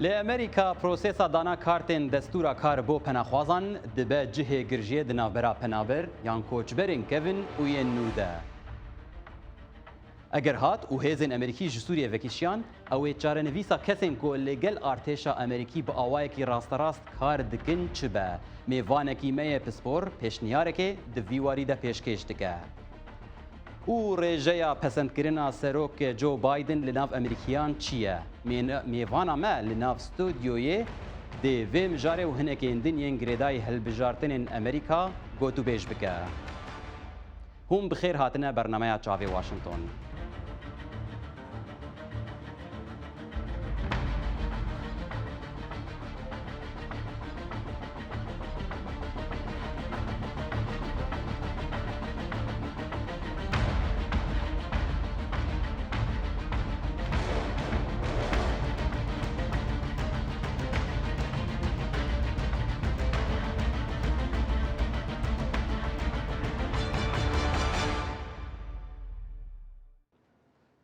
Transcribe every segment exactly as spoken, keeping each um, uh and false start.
Li Amerîka prosesa dana kartên destûra kar bo penaxwazan dibe cihê girjiyê di navbera penaber yan koçberên kevin û yên nû de. Eger hat û hêzên Amerîkî ji Sûriyê vekişiyan, ew ê çarenivîsa kesên ku li gel artêşa Amerîkî bi awayekî rasterast kar dikin çi be? Mêvanekî me yê pispor pêşniyarekê di vî warî de pêşkêş dike. Û rêjeya pesendkirina Serok Joe Biden li nav Amerîkiyan çi ye? Mêne-, mêvana me li nav studyoyê dê vê mijarê û hinekên din yên girêdayî hilbijartinên Amerîka gotûbêj bike. Hûn bi xêr hatine bernameya Çavê Washington.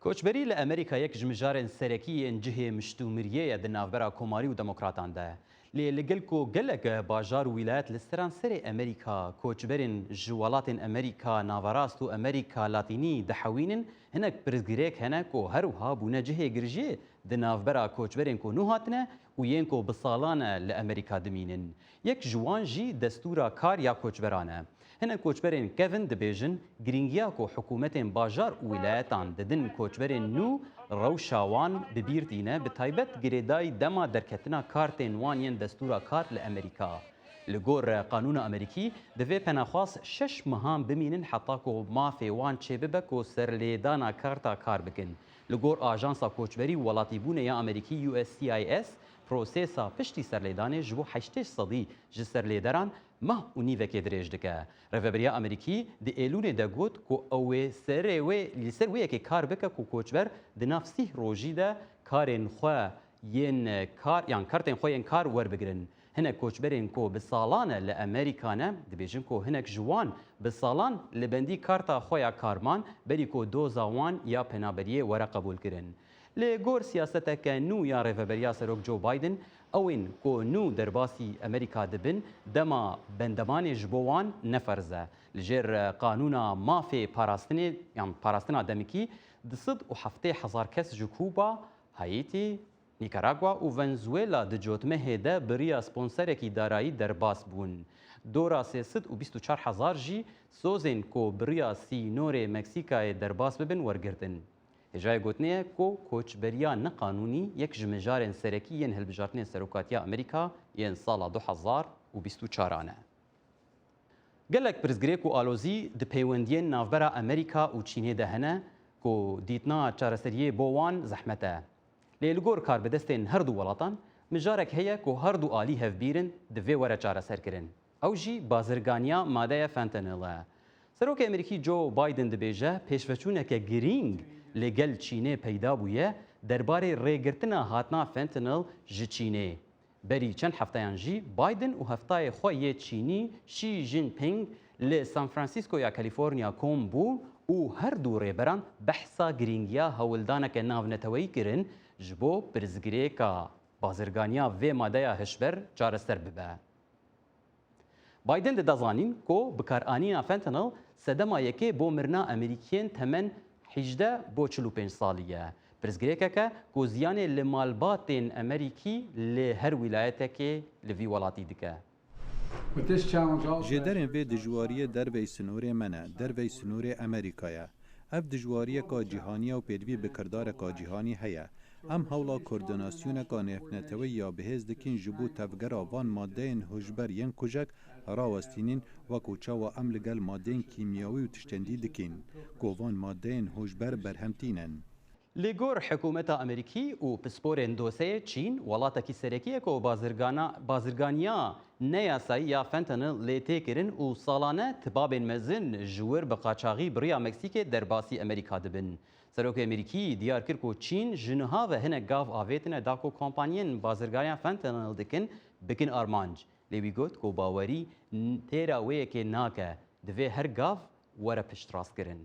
Koçberî li Amerîka yek ji mijarên serekî yên cihê miştûmiriyê ye di navbera komarî û demokratan de. Lê li gel ku gelek bajar û wîlayet li seranserê Amerîka koçberên ji welatên Amerîka Naverast û Amerîka Latînî dihewînin, hinek pirsgirêk hene ku her wiha bûne cihê girjiyê di navbera koçberên ku nû hatine û yên ku bi salan e li Amerîka dimînin. Yek ji wan jî destûra kar ya koçberan e. Hinek koçberên kevin dibêjin, girîngiya ku hikûmetên bajar û wîlayetan didin koçberên nû, rewşa wan bi bîr tîne, bi taybet girêdayî dema derketina kartên wan yên destûra kar li Amerîka. Li gor qanûna Amerîkî, divê penaxwaz şeş mehan bimînin heta ku mafê wan çêbibe ku serlêdana karta kar bikin. Li gor Ajansa Koçberî û Welatîbûnê ya Amerîkî, U S C I S, prosesa piştî serlêdanê ji bo heştê sedî ji serlêderan mah û nîvekê dirêj dike. Rêveberiya Amerîkî di Êlûnê de got ku ew ê serê wê, li ser wê yekê kar bike ku koçber di nav sîh rojî de karên xwe yên kar, yan kartên xwe yên kar werbigirin. Hinek koçberên ku bi salan e li Amerîka ne, dibêjin ku hinek ji wan bi salan li bendî karta xwe ya kar man, berî ku doza wan ya penaberiyê were qebûlkirin. Li gor siyaseteke nû ya Rêveberiya Serok Joe Biden, ew ên ku nû derbasî Amerîka dibin, dema bendemanê ji bo wan ne ferz e. Li jêr, e, qanûna mafê parastinê yan parastina demikî, du sed û heftê hezar kes ji Kuba, Haîtî, Nîkaragwa û Venezuela di cotmehê de bi riya sponserekî darayî derbas bûn. Dora sê sed û bîst û çar hezar jî sozên ku bi riya sînorê Meksîkayê derbas bibin wergirtin. Hêjayê gotinê ye ku koçberiya neqanûnî yek ji mijarên serekî yên hilbijartinên serokatiya Amerîka yên sala du hezar û bîst û çaran e. Gelek pirsgirêk û alozî di peywendiyên navbera Amerîka û Çînê de hene ku dîtina çareseriyê bo wan zehmet e. Lê li gor karbidestên her du welatan mijarek heye ku her du alî hevbîr in divê were çareserkirin. Ew jî bazirganiya madeya fentanyl e. Serokê Amerîkî Joe Biden dibêje, pêşveçûneke girîng li gel Çînê peyda bûye derbarê rêgirtina hatina fentanyl ji Çînê. Berî çend hefteyan jî Biden û heftayê xwe yê Çînî Xi Jinping li San Francisco ya California kom bûn û her du rêberan behsa girîngiya hewldaneke navneteweyî kirin ji bo pirsgirêka bazirganiya vê madeya hişber çareser bibe. Biden dide zanîn ku bikaranîna fentanyl sedema yekê bo mirina Amerîkiyên temen hîjdeh bo çil û pênc salî ye. Pirsgirêkeke ku ziyanê li malbatên Amerîkî li her wîlayetekê li vî welatî dike. Jêderên vê dijwariyê dervey sînorê me ne, dervey sînorê Amerîka ye. Ev dijwariyeka cîhanî ye û pêdivî bi kirdareka cîhanî heye. Em hewla koordînasyoneka nêvneteweyî ya bihêz dikin ji bo tevgera van madeyên hişber yên kujek rawestînin, wekû çawa em li gel madeyên kîmyawî û tiştên dî dikin, ku van madeyên hişber berhem tînin. Li gor hikûmeta Amerîkî û pisporên doseyê, Çîn welatekî serekî ye ku bazirgana-, bazirganiya neyasayî ya fentanyl lê tê kirin û salane tibabên mezin ji wir bi qaçaxî bi riya Meksîkê derbasî Amerîka dibin. Serokê Amerîkî diyar kir ku Çîn ji niha ve hinek gav avêtine da ku kompanyên bazirganiya fentanyl dikin, bikin armanc. Lê wî got ku bawerî n-, têra wê yekê nake, divê her gav were piştrastkirin.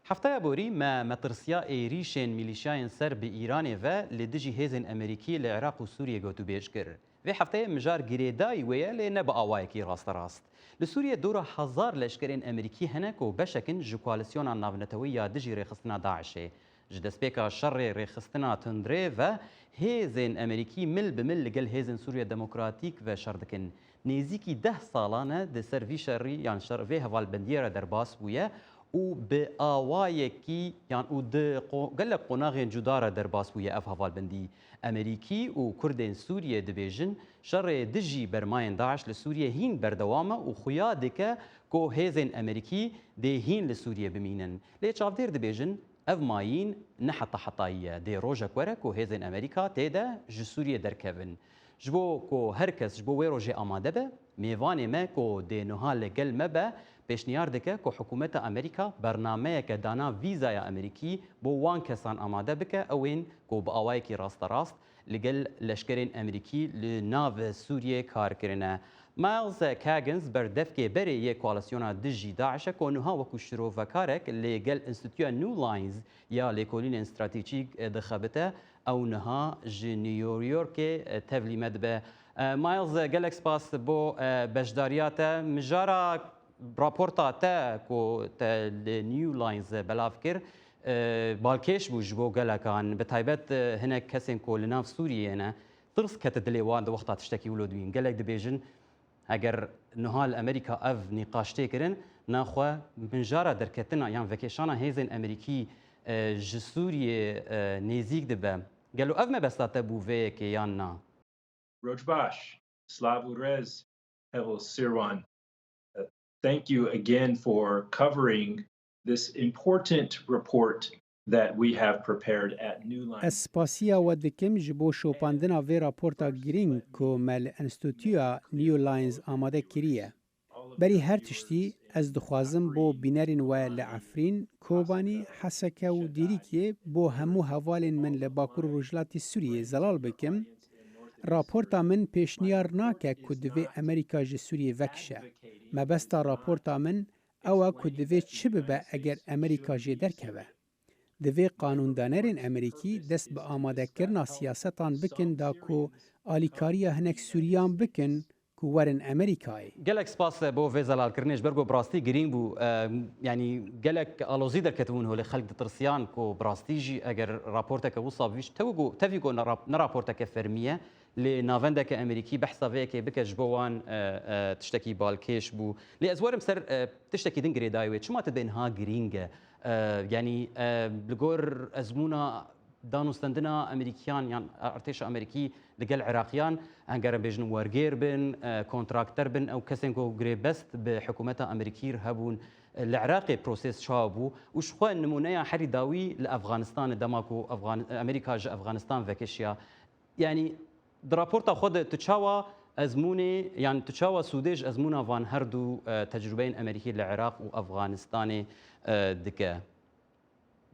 Hefteya borî me metirsiya êrîşên milîşyayên ser bi Îranê ve li dijî hêzên Amerîkî li Iraq û Sûriyê gotûbêj kir. Vê hefteyê mijar girêdayî wê ye, lê ne bi awayekî rasterast. Li Sûriyê dora hezar leşkerên Amerîkî hene ku beşek in ji koalîsyona navneteweyî ya dijî rêxistina DAIŞê. Ji destpêka şerê rêxistina tundrê ve hêzên Amerîkî mil bi mil li gel hêzên Sûriya Demokratîk ve şer dikin. Nêzîkî deh salan e di ser vî şerî yan şer vê hevalbendiyê re derbas bûye û bi awayekî yan û di qo-, gelek qonaxên cuda re derbas bûye ev hevalbendî. Amerîkî û Kurdên Sûriyê dibêjin, şerê dijî bermayên DAIŞ li Sûriyê hîn berdewam e û xuya dike ku hêzên Amerîkî dê hîn li Sûriyê bimînin. Lê çavdêr dibêjin, ev mayîn ne heta hetayî ye. Dê rojek were ku hêzên Amerîka tê de ji Sûriyê derkevin. Ji bo ku her kes ji bo wê rojê amade be, mêvanê me ku dê nuha li gel me be, pêşniyar dike ku hikûmeta Amerîka bernameyeke dana vîzaya Amerîkî bo wan kesan amade bike, ew ên ku bi awayekî rasterast li gel leşkerên Amerîkî li nav Sûriyê kar kirine. Miles Kaggins berdevkê berê yê koalîsyona dijî DAIŞ e ku niha wekû şirovekarek li gel Înstîtuya New Lines ya Lêkolînên Stratejîk dixebite, ew niha ji New Yorkê tevlî me dibe. Miles, gelek spas bo beşdariya te. Mijara raporta te ku te li New Lines belav kir, e, balkêş bû ji bo gelekan, bi taybet, e, hinek kesên ku li nav Sûriyê ne. Tirs kete dilê wan di wexta tiştekî wilo dibîn. Gelek dibêjin, eger niha li Amerîka ev nîqaş tê kirin, naxwe mijara derketina yan vekêşana hêzên Amerîkî, e, ji Sûriyê, e, nêzîk dibe. Gelo ev mebesta te bû vê yekê yan na? Roj baş, slav û rêz, Heval Sirwan. Uh, thank you again for covering this important report that we have prepared at New Lines. Ez spasiya we dikim ji bo şopandina vê raporta girîng ku me li Enstîtuya New Lines amade kiriye. Berî her tiştî, ez dixwazim bo bînerên we li Efrîn, Kobanî, Heseke û Dîrikê bo hemû hevalên min li Bakur û Rojhilatê Sûriyê zelal bikim. Raporta min pêşniyar nake ku divê Amerîka ji Sûriyê vekişe. Mebesta raporta min ew e ku divê çi bibe eger Amerîka jê derkeve. Divê qanûndanerên Amerîkî dest bi amadekirina siyasetan bikin da ku alîkariya hinek Sûriyan bikin ku werin Amerîkayê. Gelek spas bo vê zelalkirinê, ji ber ku bi rastî girîng bû. Em, yanî gelek alozî derketibûn holê, xelk ditirsiyan ku bi rastî jî eger raporteke wisa bivîj, tevî ku, tevî ku ne rap-, ne raporteke fermî ye, lê navendeke Amerîkî behsa vê yekê bike, ji bo wan, e, e, tiştekî balkêş bû. Lê ez werim ser, e, tiştekî din girêdayî wê. Çima tu dibê niha girîng e? E, yanî, e, li gor ezmûna danûstendina Amerîkiyan yan artêşa Amerîkî li gel Iraqiyan, eger em bêjin wergêr bin, e, kontrakter bin, ew kesên ku girêbest bi hikûmeta Amerîkî re hebûn, e, li Iraqê proses çawa bû û ji xwe nimûneya herî dawî li Efxanistanê dema ku Efxan-, Amerîka ji Efxanistan vekişiya. Yanî di raporta xwe de tu çawa ezmûnê, yan tu çawa sûdê ji ezmûna van her du, e, tecrûbeyên Amerîkî li Iraq û Efxanistanê, e, dike?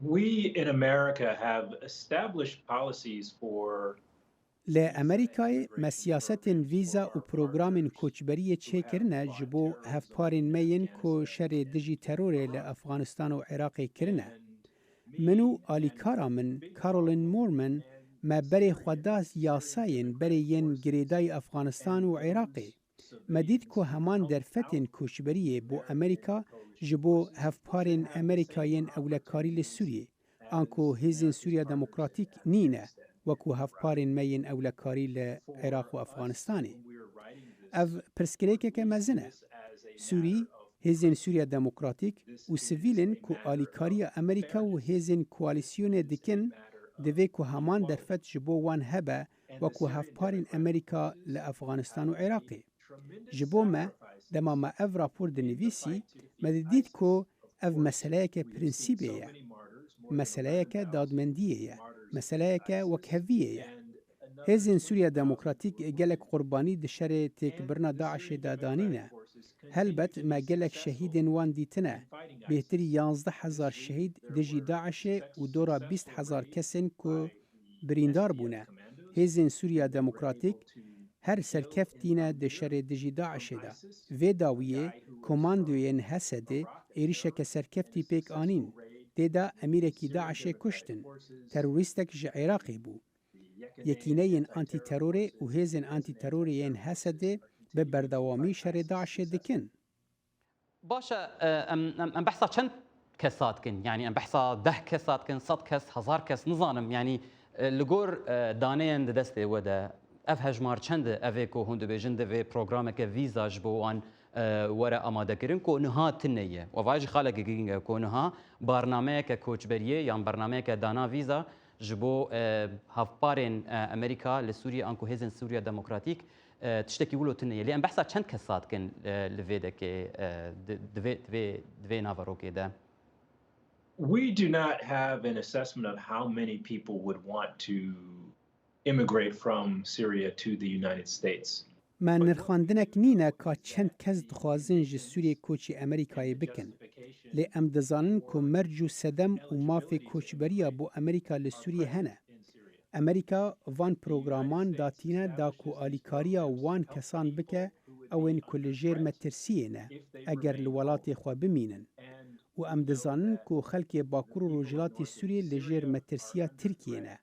We in America have established policies for Li Amerîkayê me siyasetên vîza û programên koçberiyê çêkirine ji bo hevparên me yên ku şerê dijî terorê li Efxanistan û Iraqê kirine. Min û alîkara min Carolyn Morman me berê xwe da yasayên berê yên girêdayî Efxanistan û Iraqê. Me dît ku heman derfetên koçberiyê bo Amerîka ji bo hevparên Amerîka yên ewlekarî li Sûriyê, anku hêzên Sûriya Demokratîk nîne wekû hevparên me yên ewlekarî li Iraq û Efxanistanê. Ev pirsgirêkeke mezin e. Sûrî, hêzên Sûriya Demokratîk û sivîl in ku alîkariya Amerîka û hêzên koalîsyonê dikin, divê ku heman derfet ji bo wan hebe wekû hevparên Amerîka li Efxanistan û Iraqê. Ji bo me, dema me ev rapor dinivîsî, me didît ku ev meseleyeke prensîbê ye, meseleyeke dadmendiyê ye, meseleyeke wekheviyê ye. Hêzên Sûriya Demokratîk gelek qurbanî di şerê têkbirina DAIŞê de danîne. Helbet me gelek şehîdên wan dîtine. Bêhtirî yanzdeh hezar şehîd dijî DAIŞê û dora bîst hezar kesên ku birîndar bûne. Hêzên Sûriya Demokratîk her serkeftî ne di şerê dijî DAIŞê de. Vê dawiyê komandoyên Hesedê êrişeke serkeftî pêk anîn. Tê de emîrekî DAIŞê kuştin. Terorîstek ji Iraqê bû. Yekîneyên antîterorê û hêzên antîterorê yên Hesedê bi berdewamî şerê DAIŞê dikin. Baş e, em, em, em behsa çend kesa dikin? Yanî em behsa deh kesa dikin, sed kes, hezar kes, nizanim. Yanî, e, li gor, e, daneyên di destê we de, ev hejmar çend e, ev ê ku hûn dibêjin, divê programeke vîza ji bo wan, e, were amadekirin, ku niha tune ye? Û ev jî xaleke girîng e, ku niha barnameyeke koçberiyê yan barnameyeke dana vîza ji bo, e, hevparên, e, Amerîka li Sûriyê anku hêzên Sûriya Demokratîk, e, tiştekî wilo tune ye. Lê em behsa çend kesa dikin, e, li vê dekê, e, di, di vê, di vê, di vê naverokê de? We do not have an assessment of how many people would want to immigrate from Syria to the United States. Me nirxandinek nîne ka çend kes dixwazin ji Sûriyê koçî Amerîkayê bikin. Lê em dizanin ku merc û sedem û mafê koçberiya bo Amerîka li Sûriyê hene. Amerîka van programan datîne da ku alîkariya wan kesan bike, ew ên ku li jêr metirsiyê ne, eger li welatê xwe bimînin. Û em dizanin ku xelkê Bakur û Rojhilatê Sûriyê li jêr metirsiya Tirkiyê ne.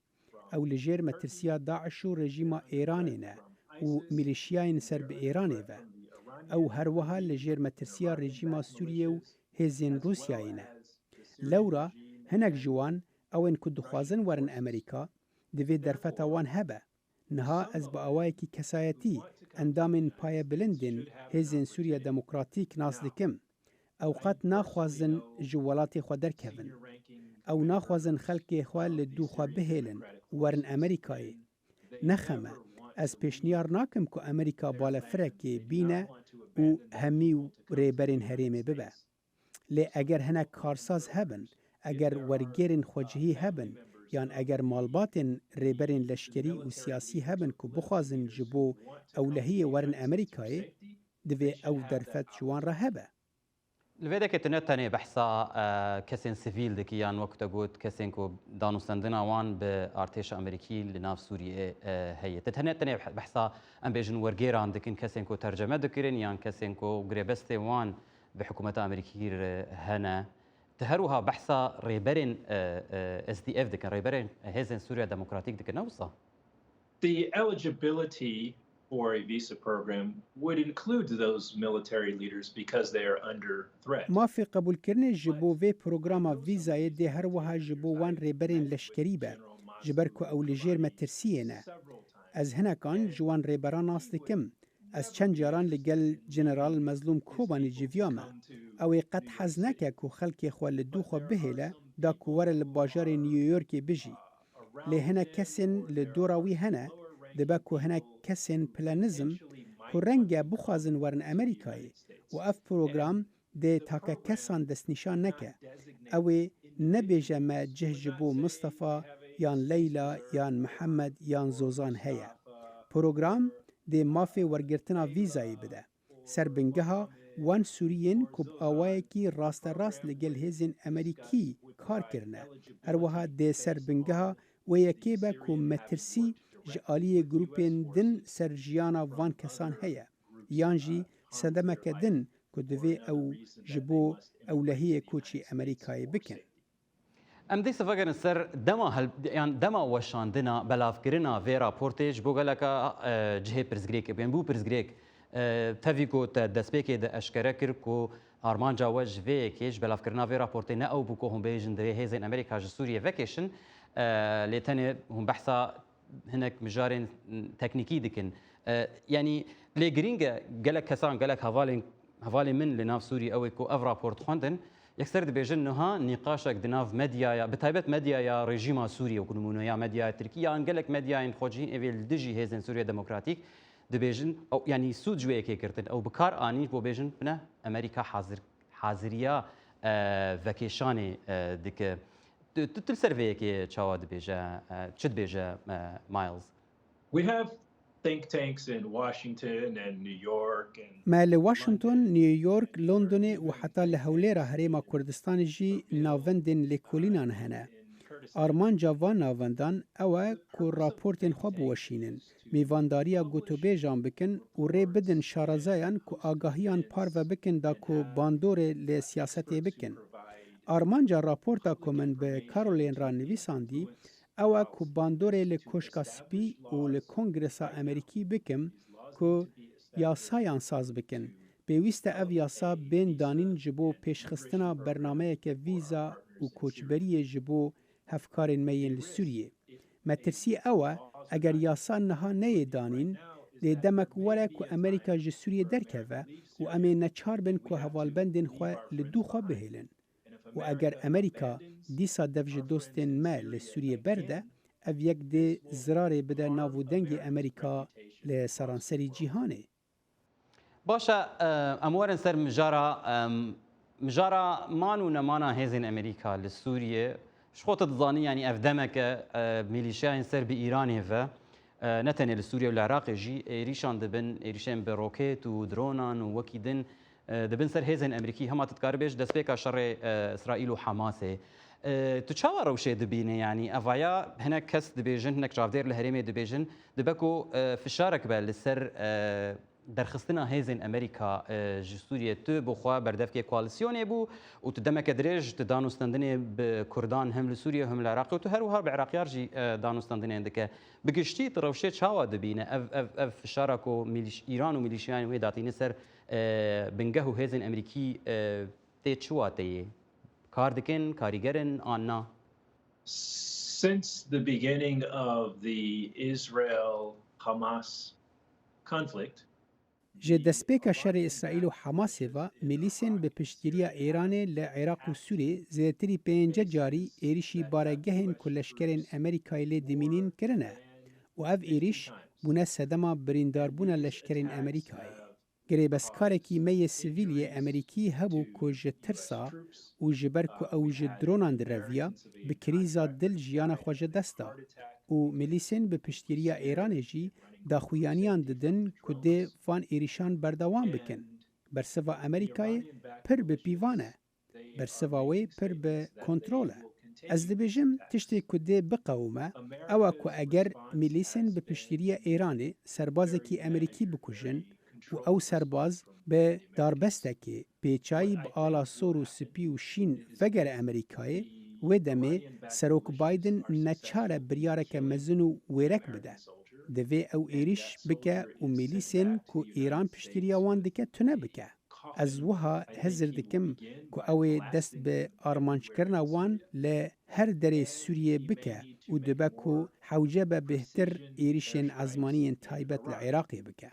Ew li jêr metirsiya DAIŞ û rejîma Êranê ne û mîlîşiyayên ser bi Êranê ve. Ew her wiha li jêr metirsiya rejîma Sûriyê û hêzên Rûsyayê ne. Lewra hinek ji wan, ew ên ku dixwazin werin Amerîka, divê derfeta wan hebe. Niha ez bi awayekî kesayetî endamên payebilindên Hêzên Sûriya Demokratîk nas dikim. Ew qet naxwazin ji welatê xwe derkevin. Ew naxwazin xelkê xwe li dû xwe bihêlin û werin Amerîkayê. Ne xem e, ez pêşniyar nakim ku Amerîka balefirekê bîne û hemî rêberên herêmê bibe. Lê eger hinek karsaz hebin, eger wergêrên xwecihî hebin, yan eger malbatên rêberên leşkerî û siyasî hebin ku bixwazin ji bo ewlehiyê werin Amerîkayê, divê ew derfet ji wan re hebe. Li vê dekê tu ne tenê behsa, e, kesên sivîl dikî, yan wek te got, kesên ku danûstendina wan bi artêşa Amerîkî li nav Sûriyê, e, heye. Tu tenê, tenê behsa, em bêjin, wergêran dikin, kesên ku terceme dikirin, yan kesên ku girêbestê wan bi hikûmeta Amerîkî re hene. Tu her wiha behsa rêberên, e, e, S D F dikin, rêberên Hêzên Sûriya Demokratîk dikin, ne wisa? The eligibility for a visa program would include those military leaders because they are under threat. Mafê qebûlkirinê ji bo vê programa vîzayê dê her wiha ji bo wan rêberên leşkerî be, ji ber ku ew li jêr metirsiyê ne. Ez hinekan ji wan rêberan nas dikim. Ez çend caran li gel General Mezlûm Kobanî civiyame. Ew ê qet hez neke ku xelkê xwe li dû xwe bihêle, da ku were li bajarê New Yorkê bijî. Lê hinek kesên li dora wî hene, dibe ku hinek kesên pile nizm ku renge bixwazin werin Amerîkayê û ev program dê take kesan destnîşan neke. Ew ê nebêje me cih ji bo Mistefa yan Leyla yan Mihemed yan Zozan heye. Program dê mafê wergirtina vîzayê bide. Ser bingeha wan Sûriyên ku bi awayekî rasterast li gel hêzên Amerîkî kar kirine. Her wiha dê ser bingeha wê yekê be ku metirsî ji aliyê grûpên din ser jiyana van kesan heye, yan jî sedemeke din ku divê ew ji bo ewlehiyê koçî Amerîkayê bikin. Em dîsa vegerin ser dema hel-, yan dema weşandina, belavkirina vê raportê ji bo geleka, e, cihê pirsgirêkê bû. Yan bû pirsgirêk, e, tevî ku te destpêkê de eşkere kir ku armanca we ji vê yekê, ji belavkirina vê raportê ne ew bû ku hûn bêjin divê hêzên Amerîka ji Sûriyê vekêşin, e, lê tenê hûn behsa hinek mijarên teknîkî dikin. E, yanî lê girîng e, gelek kesan, gelek hevalên, hevalên min li nav Sûriyê ew ê ku ev raport xwendin, yekser dibêjin niha nîqaşek di nav medyaya, bi taybet medyaya rejîma Sûriyê, wekî nimûneya medyaya Tirkî, yan gelek medyayên xwecihîn ê vê li dijî hêzên Sûriya Demokratîk dibêjin, ew, yanî sûd ji wê yekê girtin. Ew bi kar anî bo bêjin, bine, Amerîka hazir, haziriya, e, vekêşanê, e, dike. Tu, tu, tu li ser vê yekê çawa dibêje, e, çi dibêje, e, Miles? We have think tanks in Washington and New York and Me li Washington, New York, Londonê û heta li Hewlêra Herêma Kurdistanê jî navendên lêkolînan hene. Armanca van navendan ew e ku raportên xwe biweşînin, mêvandariya gotûbêjan bikin û rê bidin şarezayan ku agahiyan parve bikin da ku bandorê li siyasetê bikin. Armanca raporta ku min bi Caroline re nivîsandî, ew e ku bandorê li Koşka Spî û li Kongresa Amerîkî bikim ku yasayan saz bikin. Pêwîst e ev yasa bên danîn ji bo pêşxistina bernameyeke vîza û koçberiyê ji bo hevkarên me yên li Sûriyê. Metirsî ew e, eger yasa niha neyê danîn, lê demek were ku Amerîka ji Sûriyê derkeve û em ê neçar bin ku hevalbendên xwe li dû xwe bihêlin. Û eger Amerîka dîsa dev ji dostên me li Sûriyê berde, ev yek dê zirarê bide nav û dengê Amerîka li seranserî cîhanê. Baş e, e, em werin ser mijara, em, mijara man û nemana hêzên Amerîka li Sûriyê. Ji xwe tu dizanî, yanî ev demeke, e, mîlîşyayên ser bi Îranê ve, e, ne tenê li Sûriye û li Iraqê jî êrîşan dibin, êrîşên bi roket û dronan û wekî din, e, dibin ser hêzên Amerîkî. Hema tu dikarî bêj destpêka şerê, e, Îsraîl û Hamasê. E, tu çawa rewşê dibînî? Yanî evaya hinek kes dibêjin, hinek çavdêr li herêmê dibêjin, dibe ku, e, fişarek be li ser, e, derxistina hêzên Amerîka, e, ji Sûriyê. Tu bi xwe berdevkê koalîsyonê bû û tu demeke dirêj tu danûstendinê bi Kurdan hem li Sûriyê hem li Iraqê û tu her wiha bi Iraqiyar jî, e, danûstendinên dike. Bi giştî tu rewşê çawa dibîne? Ev, ev, ev fişara ku mîlîş-, Îran û mîlîşiyayên wê datîne ser, e, bingeh û hêzên Amerîkî, e, tê çi wateyê? Kar dikin, karîger in an na? Since the beginning of the Israel-Hamas conflict, Ji destpêka şerê Îsraîl û Hamasê ve, milîsên bi piştgiriya Îranê li Iraq û Sûriyê zêdetirî pênce carî êrîşî baregehên ku leşkerên Amerîkayê lê dimînîn kirine û ev êrîş bûne sedema birîndarbûna leşkerên Amerîkayê. Girêbestkarekî me yê sivîl yê Amerîkî hebû ku ji tirsa û ji ber ku ew ji dronan direviya, bi krîza dil jiyana xwe ji dest da û milîsên bi piştgiriya Îranê jî daxuyaniyan didin ku dê van êrîşan berdewam bikin. Bersiva Amerîkayê pir bi pîvan e. Bersiva wê pir bi kontrol e. Ez dibêjim, tiştê ku dê biqewime, ew e ku eger milîsên bi piştgiriya Îranê serbazekî Amerîkî bikujin û ew serbaz bi darbestekê pêçayî bi ala sor û spî û şîn vegere Amerîkayê, wê demê Serok Biden neçar e biryareke mezin û wêrek bide. Divê ew êrîş bike û milîsên ku Îran piştgiriya wan dike tune bike. Ez wiha hizir dikim ku ew ê dest bi armanckirina wan li her derê Sûriyê bike û dibe ku hewce be bêhtir êrîşên ezmaniyên taybet li Iraqê bike.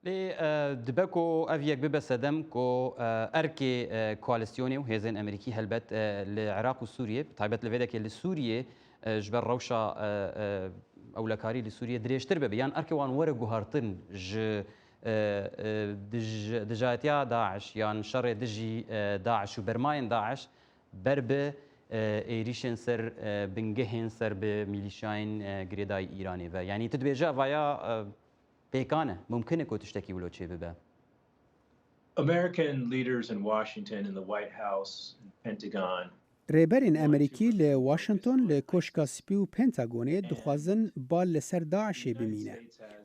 Lê, e, dibe ku ev yek bibe sedem ku, e, erkê, e, koalîsyonê û hêzên Amerîkî helbet, e, li Iraq û Sûriyê, bi taybet li vê dekê li Sûriyê, e, ji ber rewşa, e, e, ewlekarî li Sûriyê dirêjtir bibe. Yan erkê wan were guhartin ji, e, e, dij-, dijayetiya DAIŞ yan şerê dijî, e, DAIŞ û bermayên DAIŞ ber bi, e, êrîşên ser, e, bingehên ser bi mîlîşyayên, e, girêdayî Îranê ve. Yanî tu dibêje evaya, e, pêkan e, mumkin e ku tiştekî wilo çêbibe. American leaders in Washington, in the White House, in Pentagon, Rêberên Amerîkî li Washington, li Koşka Spî û Pentagonê dixwazin bal li ser DAIŞê bimîne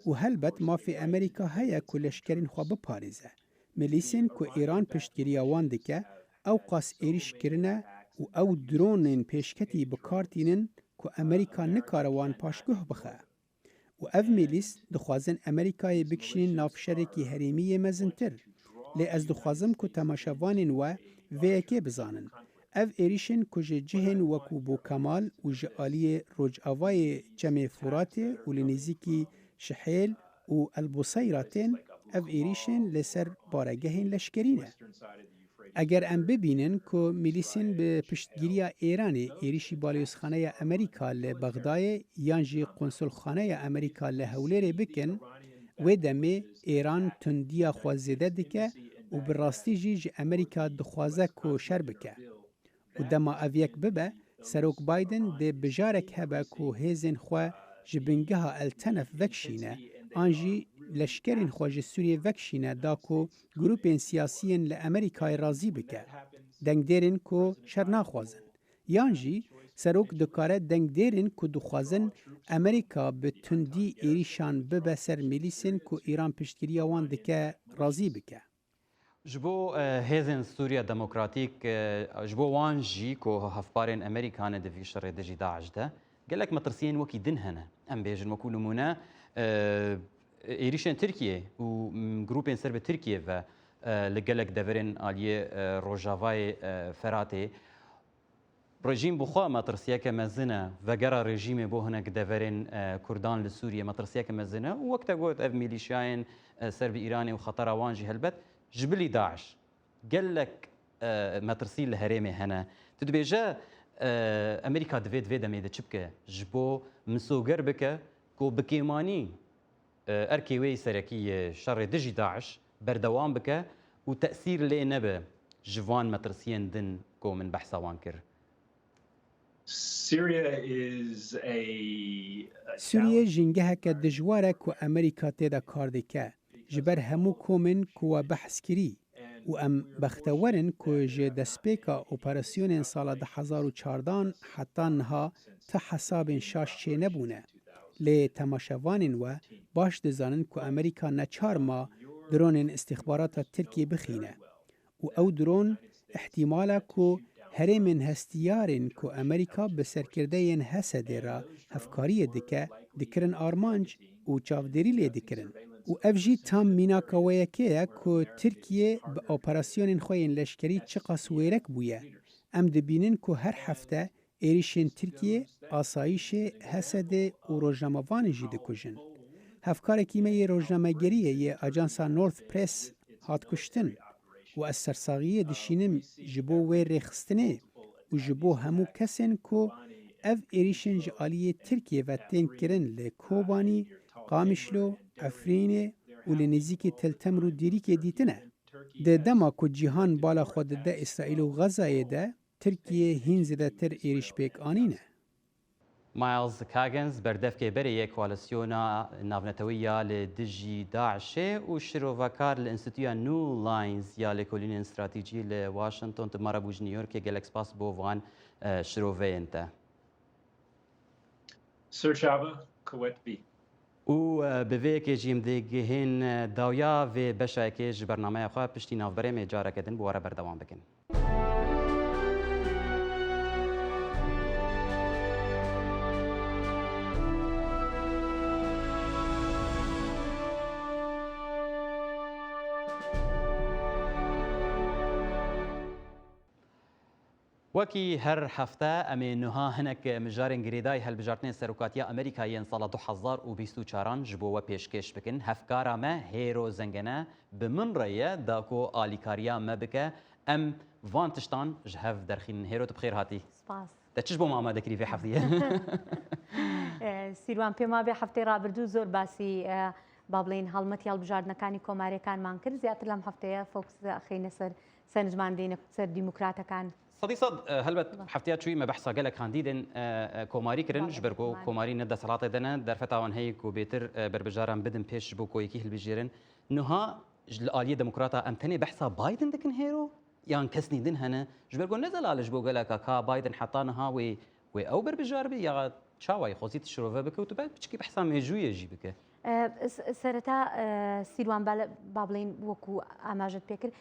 û helbet mafê Amerîka heye ku leşkerên xwe biparêze. Milîsên ku Îran piştgiriya wan dike, ew qas êrîş kirine û ew dronên pêşketî bi kar tînin ku Amerîka nikare wan paşguh bixe. Û ev milîs dixwazin Amerîkayê bikişînin nav şerekî herêmî yê mezintir. Lê ez dixwazim ku temaşevanên we vê yekê bizanin. Ev êrîşên ku ji cihên wekû Bo Kemal û ji aliyê rojavayê Çemê Furatê û li nêzîkî Şihêl û El Buseyra tên, ev êrîşên li ser baregehên leşkerî ne. Eger em bibînin ku milîsên bi piştgiriya Îranê êrîşî balyoozxaneya Amerîka li Bexdayê yan jî konsulxaneya Amerîka li Hewlêrê bikin, wê demê Îran tundiya xwe zêde dike û bi rastî jî ji Amerîka dixwaze ku şer bike. Û dema ev yek bibe, Serok Biden dê bijarek hebe ku hêzên xwe ji bingeha El Tenef vekişîne, an jî leşkerên xwe ji Sûriyê vekişîne, da ku grûpên siyasiyên li Amerîkayê razî bike, dengdêrên ku şer naxwazin. Yan jî serok dikare dengdêrên ku dixwazin Amerîka bi tundî êrîşan bibe ser milîsên ku Îran piştgiriya wan dike, razî bike. Ji bo, e, hêzên Sûriya Demokratîk, e, ji bo wan jî ku hevparên Amerîka ne di vî şerê dijî DAIŞ de, gelek metirsiyên wekî din hene. Em bêjin wekû nimûne, e, êrîşên Tirkiyê û, m, grûpên ser bi Tirkiyê ve, e, li gelek deverên aliyê, e, Rojavayê, e, Feratê, Rejîm bi xwe metirsiyeke mezin e, vegera rejîmê bo hinek deverên, e, Kurdan li Sûriyê metirsiyeke mezin e û wek te got ev mîlîşyayên, e, ser bi Îranê û xetera wan jî helbet ji bilî DAIŞ gelek, e, metirsî li herêmê hene. Tu dibêje, e, Amerîka divê di vê demê de çi bike? Ji bo misoger bike ku bi kêmanî e, erkê wê yî serekî yê şerê dijî DAIŞ berdewam bike û tesîr lê nebe ji van metirsiyên din ku min behsa wan kir. Syria is a, a Sûriye challenge. Jîngeheke dijwar e ku Amerîka tê de kar dike. Ji ber hemû komên ku we behs kirî û em bextewer in ku ji destpêka operasyonên sala du hezar û çardan heta niha ti hesabên şaş çênebûne. Lê temaşevanên we baş dizanin ku Amerîka neçar ma dronên îstîxbarata Tirkiyê bixîne û ew dron îhtîmal e ku herêmên hestiyarên ku Amerîka bi serkirdeyên Hesedê re hevkariyê dike, dikirin armanc û çavdêrî lê dikirin. Û ev jî tam mînaka wê yekê ye ku Tirkiye bi operasyonên xwe yên leşkerî çiqas wêrek bûye. Em dibînin ku her hefte êrîşên Tirkiyê asayîşê Hesedê û rojnamevanê jî dikujin. Hevkarekî me yê rojnamegeriyê yê ajansa North Press hat kuştin û ez sersaxiyê dişînim ji bo wê rêxistinê û ji bo hemû kesên ku ev êrîşên ji aliyê Tirkiyê ve tên kirin li Kobanî, Qamişlo, Efrînê û li nêzîkî Til Temr û Dîrîkê dîtine. Di dema ku cîhan bala xwe dide Îsraîl û Xezayê de, Tirkiye hîn zêdetir êrîş pêk anîne. Miles Coggins, berdevkê berê yê Koalîsyona Navnetewî ya li dijî DAIŞê û şirovekar li Înstîtuya New Lines ya Lêkolînên Stratejî li Washington, tu bi me re bû ji New Yorkê, gelek spas bo van, e, şiroveyên te. Sir Çava, kuwet bî. Û, e, bi vê yekê jî em digihên, e, dawiya vê beşa yekê ji bernameya xwe. Piştî navberê em ê careke din bi we re berdewam bikin. Wekî her hefte em ê niha hinek mijarên girêdayî helbijartinên serokatiya Amerîka yên sala du hezar û bîst û çaran ji bo we pêşkêş bikin. Hevkara me Hêro Zengene bi min re ye, da ku alîkariya me bike, em van tiştan ji hev derxînin. Hêro, tu bi xêr hatî. Spas. Te çi ji bo me amade kirî vê hefteyê? Eh, Sîrwan, pê ma vê hefteyê rabirdû zor basî, eh, ba bilên helmetiya hilbijartinekani komarêkanman kir. Zêdetir lem hefteyê fokus xeyne ser, ser nijman dêne ser demokratekan. Sedî sed, e, helbet hefteya çûyî me behsa gelek kandîdên, e, e, komarî kirin, ji ber ku komarî ne desthilatê de ne, derfeta wan heye ku bêtir, e, berbijaran bidin pêş ji bo ku yekî hilbijêrin. Niha ji li aliyê demokrata em tenê behsa Biden dikin Hêro? Yan kesnî din hene? Ji ber ku ne zelal e ji bo geleka ka Biden heta niha wê, wê ew berbijar be ya çawa yê xwezî tu şirove bike û tu be piçkî behsa mêjûyê jî bike. E, s-, sereta, e, Sîrwan Bale-, Bablên wekû amajet pê kir.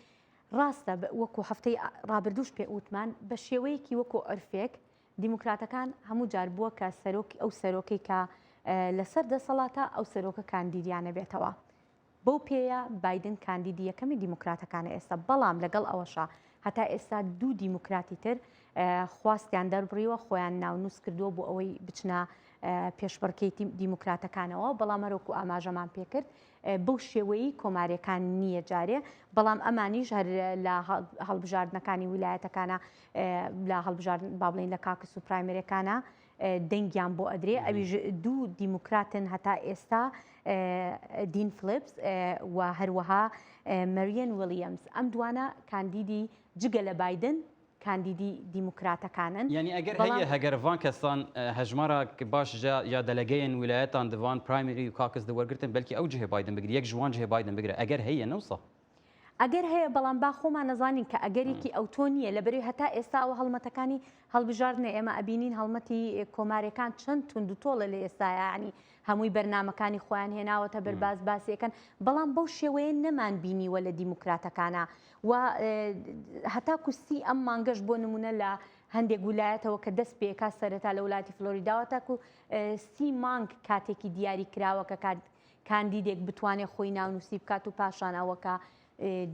Rast e, bi-, wekû hefteyê rabirdûş pê witman, bi şêweyekî wekû irfek, demokratekan hemû car bûwe ke serok-, ew serokê ke, e, li ser desthilata, ew seroke kandîdiya nebêtewa. B'ew pêya Biden kandîdî yekemî demokratekan e êsta. Belam legel eweşa heta êsta du demokratî tir, e, xwastiyan derbirîwe, xweyan nawnûs kirdiwe bo ewey biçina, e, pêşbirkêtî demokratekanê we. Belam her wekû amajeman pê kir, e, b'ew şêweyî komarêkan niye carê. Belam emanî ji her, e, la hal-, halbijardinekanî wîlayetekana, e, la halbijardin, ba bilên le caucus û primaryekana, e, dengiyan bo edrê. Hı hı. Ew ji du demokratin heta êsta, e, Dean Phillips, e, we her wiha, e, Marianne Williams. Em duwana kandîdî cigele Biden, kandîdî demokratekan in. Yanî eger heye, heger van kesan, e, hejmarek baş ja, ya delegeyên wîlayetan di van primary û caucus de wergirtin, belkî ew cihê Biden bigire, yek ji wan cihê Biden bigire. Eger heye, ne wisa? ئەگەر هەیە، بەڵام با خۆمان نەزانین کە ئەگەرێکی ئەوتۆ نییە، لەبەرەوەی هەتا ئێستا ئەوە هەڵمەتەکانی هەڵبژاردنە ئێمە ئەبینین، هەڵمەتی کۆمارەکان چەند توند و تۆڵە لە ئێستایا، یعنی هەمووی بەرنامەکانی خۆیان هێناوەتە بەر، باس باسیەکەن، بەڵام بەو شێوەیە نەمان بینیوە لە دیموکراتەکانە و هەتاکو سی ئەم مانگەش بۆ نمونە لە هەندێک ولایەتەوە کە دەست پێکا سەرەتا لە ولاتی فلۆریداوە تاکو سی مانگ کاتێکی دیاری کراوە کە کاندیدێک بتوانێت خۆی ناونووسی بکات و پاشان ئەوە کە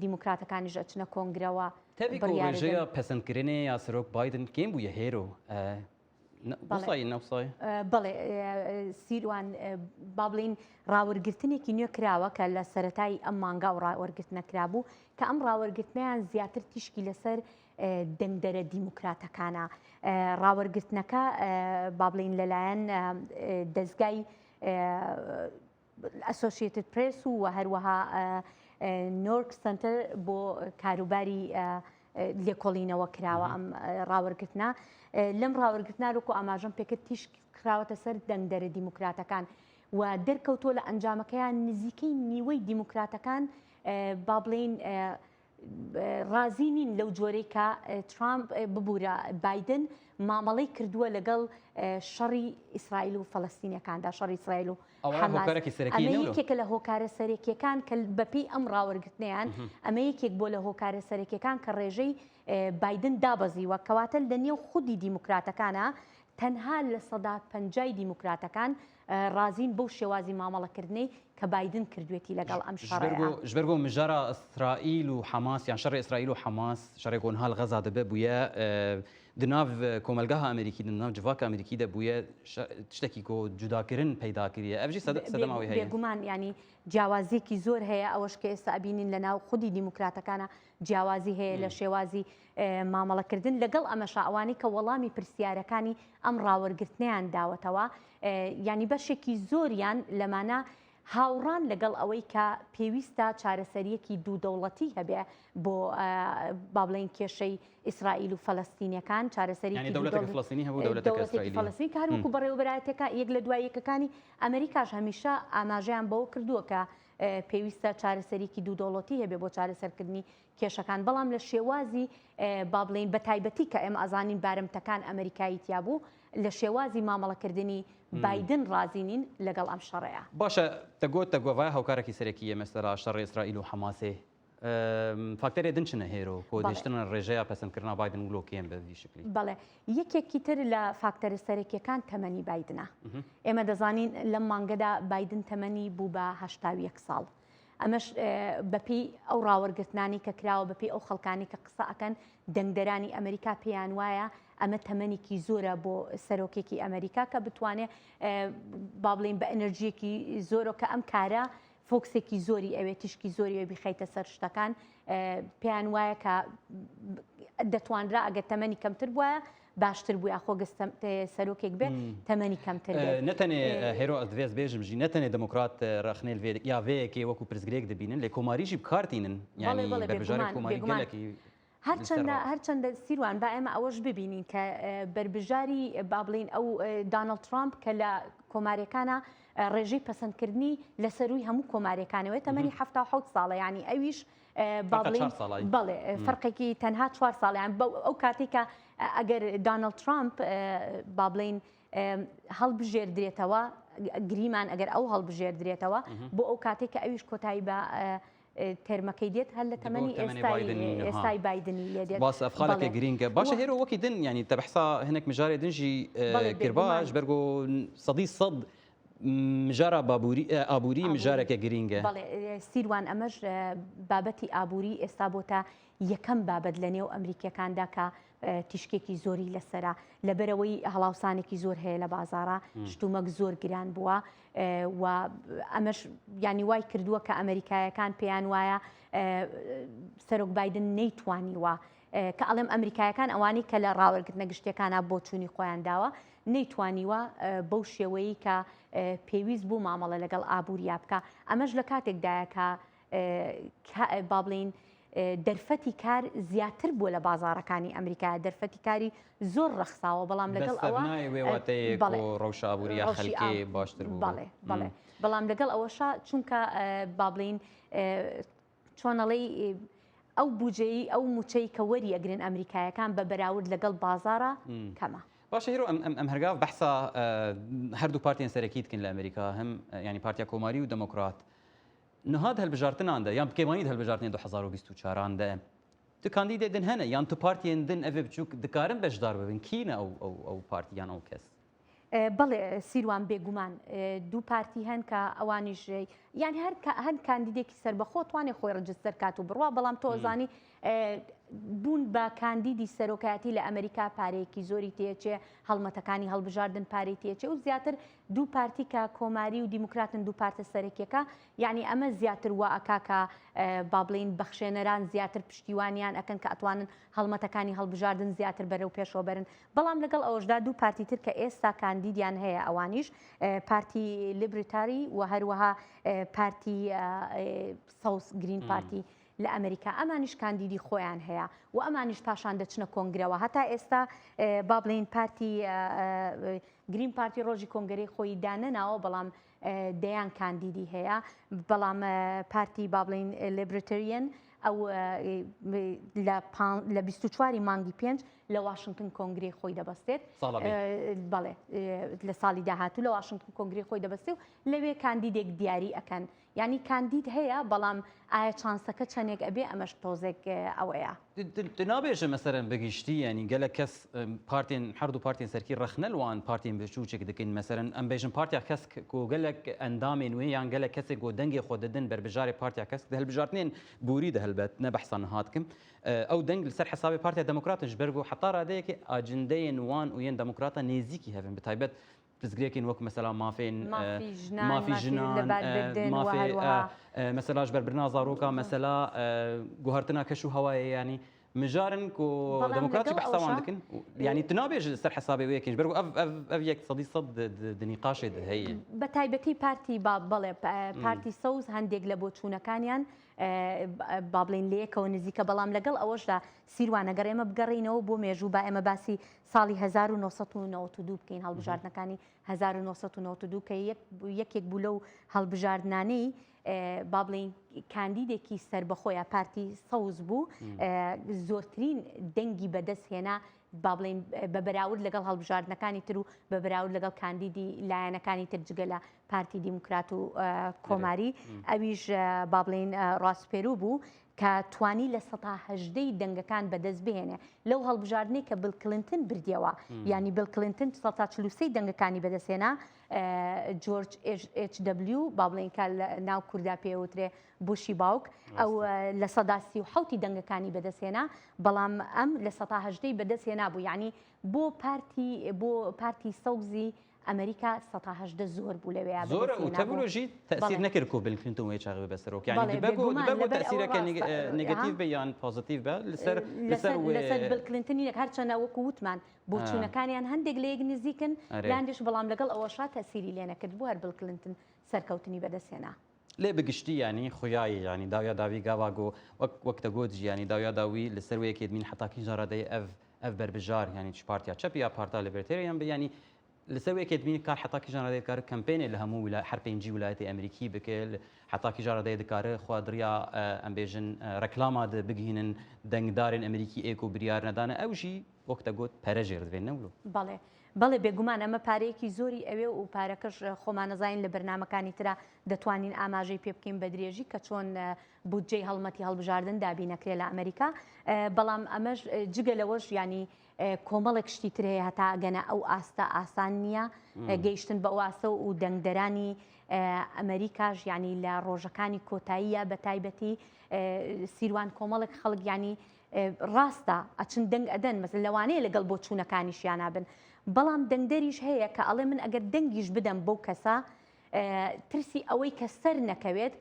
دیموکراتەکانیش ئەچنە کۆنگرەوە. Tevî ku rêjeya pesendkirinê ya Serok Biden kêm bûye hêro. Wisa ye, ne wisa ye? بەڵێ، سیروان، با بڵین ڕاوەرگرتنێکی نوێ کراوە کە لە سەرەتای ئەم مانگا و ڕاوەرگرتنە کرابوو کە ئەم ڕاوەرگرتنیان زیاتر تیشکی لەسەر دەنگدەرە دیموکراتەکانە. ڕاوەرگرتنەکە با بڵین لەلایەن دەستگای Associated Press و هەروەها Nork Center بۆ کاروباری لێکۆڵینەوە کراوە ئەم ڕاوەرگرتنە. لەم ڕاوەرگرتنە، وەکو ئاماژەم پێکرد، تیشک خراوەتە سەر دەنگدەرە دیموکراتەکان و دەرکەوتووە لە ئەنجامەکەیان نزیکەی نیوەی دیموکراتەکان با بڵین ڕازی نین لەو جۆرەی کە ترامپ، ببوورە، بایدن مامەڵەی کردووە لەگەڵ شەڕی ئیسرائیل و فەلەستینیەکاندا، شەڕی ئیسرائیل و ئەوە حەماس. هۆکارێکی سەرەکی ئەمە نیە لەو یەکێکە لە هۆکارە سەرەکیەکان کە بەپێی ئەم ڕاوەرگرتنیان، ئەمە یەکێک بۆ لە هۆکارە سەرەکیەکان کە ڕێژەی بایدن دابەزیوە، کەواتە لە نێو خودی دیموکراتەکانە تەنها لە سەدا پەنجای دیموکراتەکان ڕازین بەو شێوازی مامەڵەکردنەی کە بایدن کردوێتی لەگەڵ ئەم شەڕەیە. Ji ber ku mijara Îsraîl û Hamas, yan şerê Îsraîl û Hamas, şerê ku niha li Xeza dibe bûye, di nav komelgeha Amerîkî de, di nav civaka Amerîkî de bûye, tiştekî ku cudakirin peyda kiriye. Ev jî sedema wê heye. بێگومان، یانی جیاوازیەکی زۆر هەیە، ئەوەش کە ئێستا ئەبینین لە ناو خودی دیموکراتەکانە جیاوازی هەیە لە شێوازی مامەڵەکردن. لەگەڵ ئەمەشا ئەوانەی کە وەڵامی پرسیارەکانی ئەم ڕاوەرگرتنیان داوەتەوە، یانی بەشێکی زۆریان لەمانە هاوڕان لەگەڵ ئەوەی کە پێویستە چارەسەریەکی دوو دەوڵەتی هەبێ بۆ با بڵێن کێشەی ئیسرائیل و فەلەستینیەکان، چارەسەریەکی دەوڵەتێکی فەلەستینی هەبوو، دەوڵەتێکی ئیسرائیلی. فەلەستین کە هەروەکو بەڕێوەبەرایەتەکە یەک لە دوای یەکەکانی ئەمریکاش هەمیشە ئاماژەیان بەوە کردووە کە پێویستە چارەسەریەکی دوو دەوڵەتی هەبێ بۆ چارەسەرکردنی کێشەکان، بەڵام لە شێوازی با بڵێن بە تایبەتی کە ئێمە ئەزانین بارمتەکان ئەمریکایی تیا بوو، لە شێوازی مامەڵەکردنی بایدن ڕازی نین لەگەڵ ئەم شەڕەیە. باشە، te got, te got vaya hewkarekî serekî ye mesela şerê Îsraîl û Hamasê. Fakterê din çi ne hêro ku dihiştin rêjeya pesendkirina Biden wilo kêm be vî şiklî؟ بەڵێ، یەکێکی تر لە فاکتەرە سەرەکیەکان تەمەنی بایدنە. ئێمە دەزانین لەم مانگەدا بایدن تەمەنی بوو بە هەشتا و یەک ساڵ. ئەمەش بەپێی ئەو ڕاوەرگرتنانی کە کراوە، بەپێی ئەو خەڵکانی کە قسە ئەکەن، دەنگدەرانی ئەمریکا پێیان وایە ئەمە تەمەنێکی زۆرە بۆ سەرۆکێکی ئەمریکا کە بتوانێت با بڵێن بە ئەنەرژیەکی زۆرە کە ئەم کارە فۆکسێکی زۆری ئەوێ، تیشکی زۆری ئەوێ بیخەیتە سەر شتەکان. پێیان وایە کە دەتوانرا ئەگەر تەمەنی کەمتر بوایە باشتر بوو، یاخۆ گەستە سەرۆکێک بێ تەمەنی کەمتر بێ. Ne tenê hêro ez divê ez bêjim jî, ne tenê demokrat rexnê li vê ya vê yekê wekû pirsgirêk dibînin, lê komarî jî bi kar tînin. Yanî berbijarê komarî gelekî هەرچەندە هەرچەندە سیروان، با ئێمە ئەوەش ببینین کە بەربژاری با بڵین ئەو دانەڵد ترامپ کە لە کۆمارەکانە ڕێژەی پەسەندکردنی لە سەرووی هەموو کۆمارەکانەوەی تەمەنی حەفتا و حەوت ساڵە، یعنی ئەویش با بڵین بەڵێ فەرقێکی تەنها چوار ساڵیان بە ئەو کاتێک کە ئەگەر دانەڵد ترامپ با بڵین هەڵبژێردرێتەوە، گریمان ئەگەر ئەو هەڵبژێردرێتەوە بۆ ئەو کاتێک کە ئەویش کۆتایی بە تێرمەکەی دێت، هەر لە تەمەنی ئێستای بایدنی لێ دێت. باس ئەفخالێکی گرینگە. باشە، هێرۆ وەکی دن، یعنی تە بەحسا هەنێک مژارێ دن ژی کربا، ji ber ku sedî sed mijara babûrî, ئابووری mijareke giring e. بەڵێ، سیروان، ئەمەش بابەتی ئابووری ئێستا بۆتە یەکەم بابەت لە نێو ئەمریکیەکاندا کە تیشکێکی زۆری لەسەرە، لەبەرەوەی هەڵاوسانێکی زۆر هەیە لە بازارە، شتومەک زۆر گران بووە و ئەمەش یانی وای کردووە کە ئەمریکایەکان پێیان وایە سەرۆک بایدن نەیتوانیوە، کە ئەڵێم ئەمریکایەکان ئەوانەی کە لە ڕاوەرگرتنە گشتیەکانە بۆچوونی خۆیان داوە، نەیتوانیوە بەو شێوەیەی کە پێویست بوو مامەڵە لەگەڵ ئابووریا بکە. ئەمەش لە کاتێکدایە کە با بڵین دەرفەتی کار زیاتر بووە لە بازارەکانی ئەمریکا، دەرفەتی کاری زۆر ڕەخساوە، بەڵام لەگەڵ ئەوە ڕەوشە ئابووریە خەلکێ باشتر بوو. بەڵێ بەڵێ، بەڵام لەگەڵ ئەوەشە چونکە با بڵین چۆنەڵی ئەو بودجەی، ئەو موچەی کە وەریەگرن ئەمریکایەکان بە بەراورد لەگەڵ بازارە کەمە. باشە هیرۆ، ئەم، ئەم، ئەم هەرگاو بەحسا، ئە، هەردوو پارتیان سەرەکی دکن لە ئەمریکا، هەم، ئە، یعنی پارتیا کۆماری و دموکرات. نها di hilbijartinan de yan bi kêmanî di hilbijartinên du hezar û bîst û çaran de tu kandîdê din hene yan tu partiyên din evê biçûk dikarin beşdar bibin? Kî ne ew, ew, ew partî yan ew kes? ئێ، بەڵێ، سیروان، بێگومان، ئێ، دوو پارتی هەن کە ئەوانیش، ئێ، یانی هەر کا-، هەر کاندیدێکی سەربەخۆ توانێ خۆی ڕجستەر کات و بڕوا، بەڵام تۆ زانی، ئێ، بوون بە کاندیدی سەرۆکایەتی لە ئەمریکا پارەیەکی زۆری تێچێ، هەڵمەتەکانی هەڵبژاردن پارەی تێچێ و زیاتر دوو پارتی کە کۆماری و دیموکراتن، دوو پارتە سەرەکیەکە، یعنی ئەمە زیاتر وا ئەکا کە، ئێ، با بڵین بەخشێنەران زیاتر پشتیوانیان ئەکەن کە ئەتوانن هەڵمەتەکانی هەڵبژاردن زیاتر بەرەو پێشەوە بەرن. بەڵام لەگەڵ ئەوەشدا دوو پارتی تر کە ئێستا کاندیدیان هەیە، ئەوانیش، ئێ، پارتی لیبرتاری و هەروەها، ئێ، پارتی، ئێ، ئێ، سەوز گرین پارتی لە ئەمریکا، ئەمانیش کاندیدی خۆیان هەیە و ئەمانیش پاشان دەچنە کۆنگرەوە. هەتا ئێستا، ئێ، با بڵێن پارتی، ئێ، ئێ، گرین پارتی ڕۆژی کۆنگرەی خۆی دانەناوە، بەڵام، ئێ، دەیان کاندیدی هەیە. بەڵام، ئێ، پارتی با بڵێن لیبرتریەن ئەو، ئێ، لە پان-، لە بیست و چواری مانگی پێنج لە واشنگتن کۆنگرەی خۆی دەبەستێت. ساڵە بێ. ئێ، بەڵێ، ئێ، لە ساڵی داهاتوو لە واشنگتن کۆنگرەی خۆی دەبەستێ و لەوێ کاندیدێک دیاری ئەکەن. یعنی کاندید هەیە، بەڵام ئایا چانسەکە چەندێک ئەبێ، ئەمەش تۆزێک، ئێ، ئەوەیە. Tu, tu, tu nabêje meselen bi giştî, yanî gelek kes, em, partiyên, her du partiyên serkî rexne li wan partiyên biçûçik dikin. Meselen em bêjin Partiya Kesk ku gelek endamên wê yan gelek kesên ku dengê xwe didin berbijarê Partiya Kesk di hilbijartinên borî de helbet, ne behsa niha dikim. E, ew deng li ser hesabê Partiya Demokrat in, ji ber ku heta radeyekê acindeyên wan û yên Demokrata nêzîkî hev in, bi taybet pirsgirêkên wek mesela mafên, e, Mafî jinan, mafî mafî jinan, e, lêberbirdin û mafê, herwiha e, e, mesela ji ber birina zaroka, mesela, e, guhertina keş û hewayê, yanî mijar in ku Bەڵam demokrat jî lەgەڵ behsa wan ئەوەشا، dikin. û، yanî tu nabêjî li ser hesabê wê yekê, ji ber ku ev, ev, ev yek sedî sed di, di, di nîqaşê de heye. بە تایبەتی پارتی با-، بەڵێ، پ-، پارتی سەوز هەندێک لە بۆچوونەکانیان، ئێ، با بڵێن لە یەکەوە نزیکە، بەڵام لەگەڵ ئەوەشدا سیروان، ئەگەر ئێمە بگەڕێینەوە بۆ مێژوو، با ئێمە باسی ساڵی هەزار و نۆ سەد و نەوەد و دوو بکەین، هەڵبژاردنەکانی هەزار و نۆ سەد و نەوەد و دوو کە یەک، یەکێک بوو لەو هەڵبژاردنانەی، ئێ، با بڵێن کاندیدێکی سربەخۆ یا پارتی سەوز بوو، ئێ، زۆرترین دەنگی بەدەست هێنا، با بڵێن بە بەراورد لەگەڵ هەڵبژاردنەکانی تر و بە بەراورد لەگەڵ کاندیدی لایەنەکانی تر جگە لە پارتی دیموکرات و، ئێ، کۆماری. ئەویش، ئێ، با بڵێن، ئێ، ڕاستپێرو بوو کە توانی لە سەتا هەژدەی دەنگەکان بەدەست بهێنێ لەو هەڵبژاردنەی کە بیل کلینتن بردیەوە. یعنی بیل کلینتن سەتا چل و سێ دەنگەکانی بەدەستهێنا، ئێ، جۆرج ئێچ، ئێچ دەبلیو، با بڵێن کە لە ناو کووردا پێوترێ بوشی باوک، ئەو، ڕاستە. ئێ، لە سەدا سی و حەوتی دەنگەکانی بەدەستهێنا، بەڵام ئەم لە سەتا هەژدەی بەدەستهێنا بوو. یعنی بۆ پارتی، بۆ پارتی سەوزی ئەمریکا سەتا هەژدە زۆر بوو لەوێ زۆرە و بەدەستهێنا بوو. تەبوو ژی تەسیر بەڵێ. نەکرد کو بیل کلینتن وێ چاغی بەسەرۆک. یعنی بەڵێ، دبەگو، بێگومان، دبەگو لەبەر ئەوە تەسیرەکە ڕاستە، نگ-، ئێ، ئێ، نگەتیڤ ها؟ بێ یان پۆزیتیڤ بێ لەسەر، لەسەر لەسەر، وێ لەسەر بیل کلینتن یەک هەرچەندە وەکو وتمان بۆچوونەکانیان هەندێک لە یەک نزیکن، ئەرێ. لاندیش، بەڵام لەگەڵ ئەوەشا تەسیری لێ نەکرد بوو هەر بیل کلینتن سەرکەوتنی بەدەستهێنا. لێ بگشتی، یعنی، خویایی، یعنی، داویا داوی گاوا گو، وەک، وەک تە گوت جی، یعنی، داویا داوی لەسەر وەیەکێ دمین حتا کیژان ڕادەی ئەڤ، ئەڤ بەربژار، یعنی، چ پارتیا چەپ یا پارتا لیبرتێریان بی، یعنی، لەسەر وەیەکێ دمین کار حتا کیژان ڕادەی کار کەمپێنێ لە هەموو ولا-، هەر پێنجی ولایەتی ئەمریکی بکە، حتا کیژان ڕادەی دکارە خوا دریا، ئە، ئەم بێژن، ئە، ڕەکلاما دە بگهینن دەنگدارێن ئەمریکی ئێک و بریار نەدانە، ئەو ژی وەک تە گوت، پەرە ژێر دەبێن، نەولۆ؟ بەڵێ، بەڵێ، بێگومان ئەمە پارەیەکی زۆری ئەوێ و پارەکەش، ئە، خۆمان نەزانین لە بەرنامەکانی ترا دەتوانین ئاماژەی پێ بکەین بە درێژی کە چۆن، ئە، بودجەی هەڵمەتی هەڵبژاردن دابینەکرێ لە ئەمریکا. ئە، بەڵام ئەمەش، ئە، جگە لەوەش، یعنی، ئە، کۆمەڵێک شتی تر هەیە هەتا ئەگەنە ئەو ئاستە ئاسان نییە، ئە، گەیشتن بە ئەو ئاستە و دەنگدەرانی، ئە، ئەمریکاش، یعنی، لە ڕۆژەکانی کۆتاییە بە تایبەتی، ئە، سیروان کۆمەڵێک خەڵک، یعنی، ئێ، ڕاستە، ئەچن دەنگ ئەدەن، مەسەلەن، لەوانەیە لەگەڵ بۆچوونەکانیشیانا بن. بەڵام دەنگدەریش هەیە کە ئەڵێ من ئەگەر دەنگیش بدەم بەو کەسە، ئێ، ترسی ئەوەی کە سەر نەکەوێت،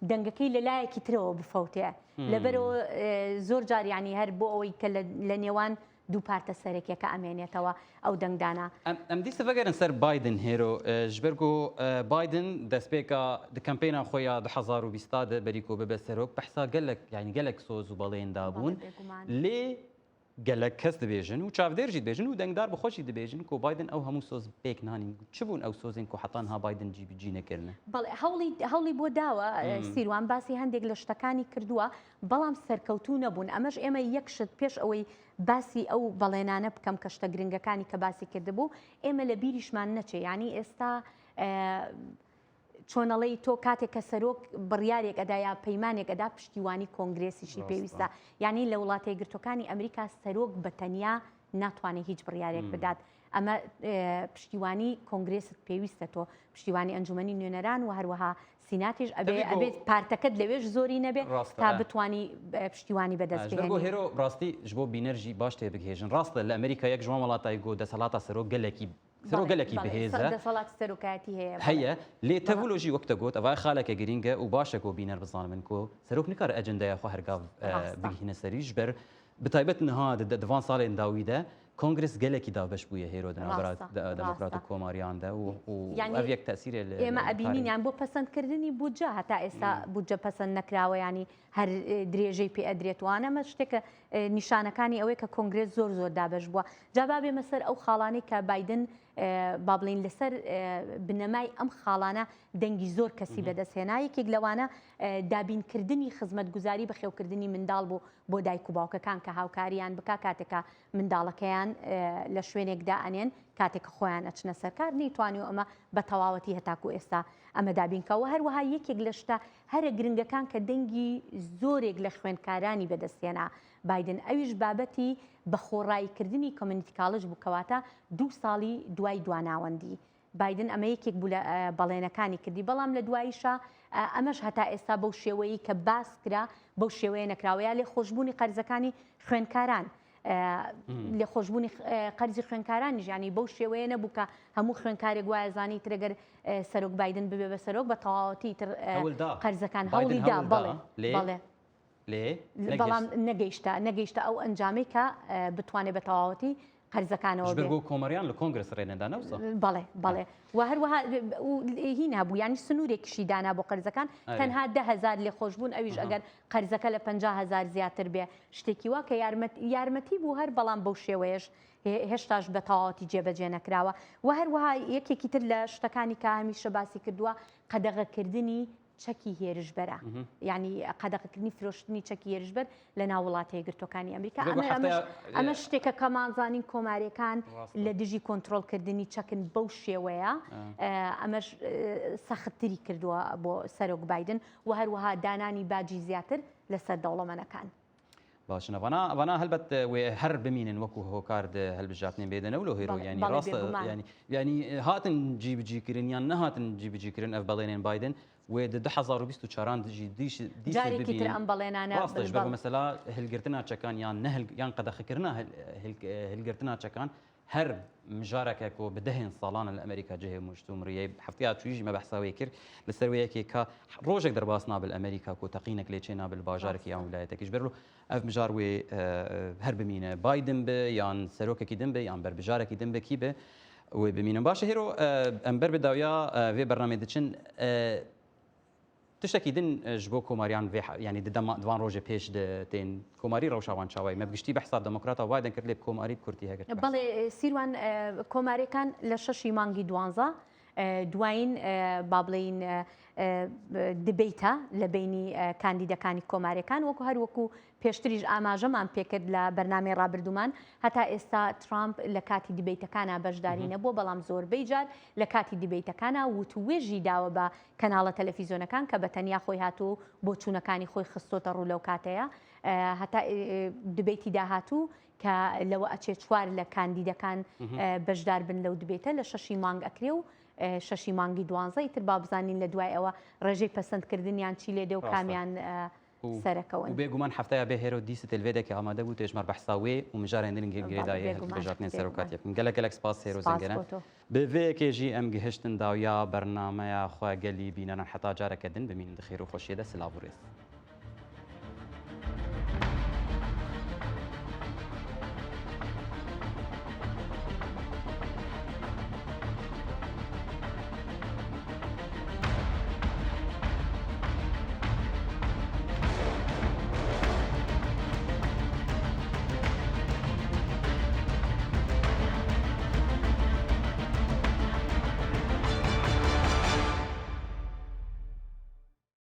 دەنگەکەی لە لایەکی ترەوە بفەوتێ. لەبەرەوە، ئێ، زۆر جار، یعنی، هەر بۆ ئەوەی کە لە، لە نێوان دوو پارتە سەرەکیەکە ئەمێنێتەوە ئەو دەنگدانە. ئەم، ئەم دیسە ڤەگەرن سەر بایدن هێرۆ، ئێ، ji ber ku، ئێ، بایدن destpêka di kempêna xwe ya du hezar û bîst de berî ku bibe serok, behsa gelek, yanî gelek soz û belên dabûn. بەڵێ، بێگومان. Lê Gelek kes dibêjin û çavdêr jî dibêjin û dengdar bi xwe jî dibêjin ku Biden ew hemû soz pêk nanîn. Çi bûn ew sozên ku heta niha Biden cîbicî nekirine? بەڵێ هەوڵی هەوڵی بۆ داوە سیروان باسی هەندێک لە شتەکانی کردووە، بەڵام سەرکەوتوو نەبوون. ئەمەش ئێمە یەک شت پێش ئەوەی باسی ئەو بەڵێنانە بکەم کە شتە گرنگەکانی کە باسی کردبوو، ئێمە لە بیریشمان نەچێ. یعنی ئێستا چۆنەڵی تۆ کاتێک کە سەرۆک بڕیارێک ئەدا یا پەیمانێک ئەدا، پشتیوانی کۆنگرێسیشی پێویستە. یعنی لە وڵاتە یەکگرتوەکانی ئەمریکا سەرۆک بە تەنیا ناتوانێت هیچ بڕیارێک بدات. ئەمە پشتیوانی کۆنگرێست پێویستە، تۆ پشتیوانی ئەنجومەنی نوێنەران و هەروەها سیناتیش ئەبێ، ئەبێت پارتەکەت لەوێش زۆری نەبێ تا بتوانی پشتیوانی بەدەست بهێنی. هێرۆ ڕاستی ji bo bîner jî baş tê bigihêjin. Rast e, li Amerîka yek ji wan welatayî ku desthilata serok gelekî Sero gelekî bihêz e. Desalat serokayetî heye. Heye. Lê tevûlo jî wek te got, eva xaleke girîng e û baş e ku bîner bizanin ku serok nikare ecendeya xwe her gav bigihîne serî. Ji ber bi taybet niha di, di van salên dawî de Kongres gelekî dabeş bûye hêro di navbera demokrat û komariyan de û, û ev yek tesîrê li ئێمە ئەبینین یان بۆ پەسەندکردنی بودجە هەتا ئێستا بودجە پەسەند نەکراوە، ینی هەر درێژەی پێ ئەدرێت. وانەمە شتێکە نیشانەکانی ئەوەیە کە کۆنگرێس زۆر زۆر دابەش بووە. جا با بێمە سەر ئەو خاڵانەی کە بایدن با بڵین لەسەر بنەمای ئەم خاڵانە دەنگی زۆر کەسی بەدەست هێنا. یەکێک لەوانە دابینکردنی خزمەتگوزاری بەخێوکردنی منداڵ بوو بۆ دایک و باوکەکان کە هاوکاریان بکا کاتێکا منداڵەکەیان لە شوێنێکدا ئەنێن کاتێک خۆیان ئەچنە سەرکار نەیتوانی و ئەمە بە تەواوەتی هەتاکو ئێستا ئەمە دابینکەوە. هەروەها یەکێک لە شتە هەرە گرنگەکان کە دەنگی زۆرێک لە خوێندکارانی بەدەستێنا بایدن ئەویش بابەتی بە خۆڕاییکردنی community college بوو کەواتە دوو ساڵی دوای دواناوەندی بایدن ئەمە یەکێک بوو لە بەڵێنەکانی کردی بەڵام لە دواییشا ئەمەش هەتا ئێستا بەو شێوەیی کە باس کرا بەو شێوەیە نەکراوە یا لێخۆشبوونی قەرزەکانی خوێنکاران لێخۆشبوونی قەرزی خوێنکارانی ژیانی بەو شێوەیە نەبوو کە هەموو خوێنکارێک وایە زانی ترەگەر سەرۆک بایدن ببێ بە سەرۆک بە تەواوەتی تر قەرزەکان هەوڵیدا بەڵێ بەڵێ لێ بەڵام نەگەیشتە نەگەیشتە ئەو ئەنجامەی کە بتوانێت بە تەواوەتی قەرزەکانەوە بێ. کۆمەریان لە کۆنگرس ڕێنەدا نەوسە. بەڵێ بەڵێ و هەروەها هین هەبوو ینی سنوورێکیشی دانا بۆ قەرزەکان تەنها دە هەزار لێخۆشبوون ئەویش ئەگەر قەرزەکە لە پەنجا هەزار زیاتر بێ شتێکی وا کە یارمەت یارمەتی بوو هەر بەڵام بەو شێوەیەش هێشتاش بە تەواوەتی جێبەجێ نەکراوە و هەروەها یەکێکی تر لە شتەکانی کە هەمیشە باسی کردووە قەدەغەکردنی چەکی هێرشبەرە یعنی قەدەغەکردنی فرۆشتنی چەکی هێرشبەر لە ناو وڵاتە یەکگرتوەکانی ئەمریکا ئەمە شتێکە کەمانزانین کۆمارەکان لە دژی کۆنتترۆلکردنی چەکن بەو شێوەیە ئەمەش سەختتری کردووە بۆ سەرۆک بایدن و هەروەها دانانی باجی زیاتر لەسەر دەوڵەمەنەکان. باش نەڤانا ئەڤانا هەلبەت wê her bimînin wekû hokar di hilbijartinê bêdene wilo hêro yanî rast yanî yanî hatin cîbicîkirin yan nehatin cîbicîkirin ev belênên Biden wê di du hezar û bîst û çaran jî dîs dîs bibînin. Rast e ji ber mesela hilgirtina çekan yan ne yan qedexekirina hilgirtina çekan her mijareke ku bi dehên salan li Amerîka cihê muşt û miriyê hefteya çûyî jî me behsa wê kir li ser wê yekê ka rojek derbas nabe li Amerîka ku teqînek lê çê nabe li bajarekî yan wîlayetekî ji ber ev mijar wê her bimîne Biden be yan serokekî din be yan berbijarekî din be kî be wê bimînin. Baş e hêro em ber bi dawiya vê bernamê diçin. Tiştekî din ji bo komariyan vê yanî di dema di van rojê pêş de tên komarî rewşa wan çawa ye? Me bi giştî behsa demokrata Biden kir lê bi komarî bi kurtî heger. Belê Sîrwan komarêkan li şeşî mangî duwanza duwayîn ba bilêyin dibeyta li beynî kandîdekani komarêkan wekû her wekû Pêştirîş amajeman pêkird li bernameyê rabirdûman, heta êsta Trump li katî dîbeytekana beşdarî nebû, belam zorbey car li katî dîbeytekana witûwêjî dawe bi kenala televîzyonekân ke bi tenya xwey hatû boçûnekanî xwey xistote rû lew kateya. Heta dîbeytî dahatû ke lewe eçê çwar li kandîdekan beşdar bin lew dîbeyte li şeşî mang ekirê û şeşî mangî duwanzeh îtir ba bizanîn li duway ewe rejey pesendkirdiniyan çî lê de û kamiyan serekewin. Û bêguman hefteya bê hêro dîsitê li vê dekê amade bû tê ji me re behsa wê û mijarên din girêdayî hilbijartinên serokatiyê bikin. Gelek gelek spas hêro Zengere. Bi vê yekê jî em gihiştin dawiya bernameya xwe gelî bîneran heta careke din bimînin di xêr û xweşiyê de silav û rêz.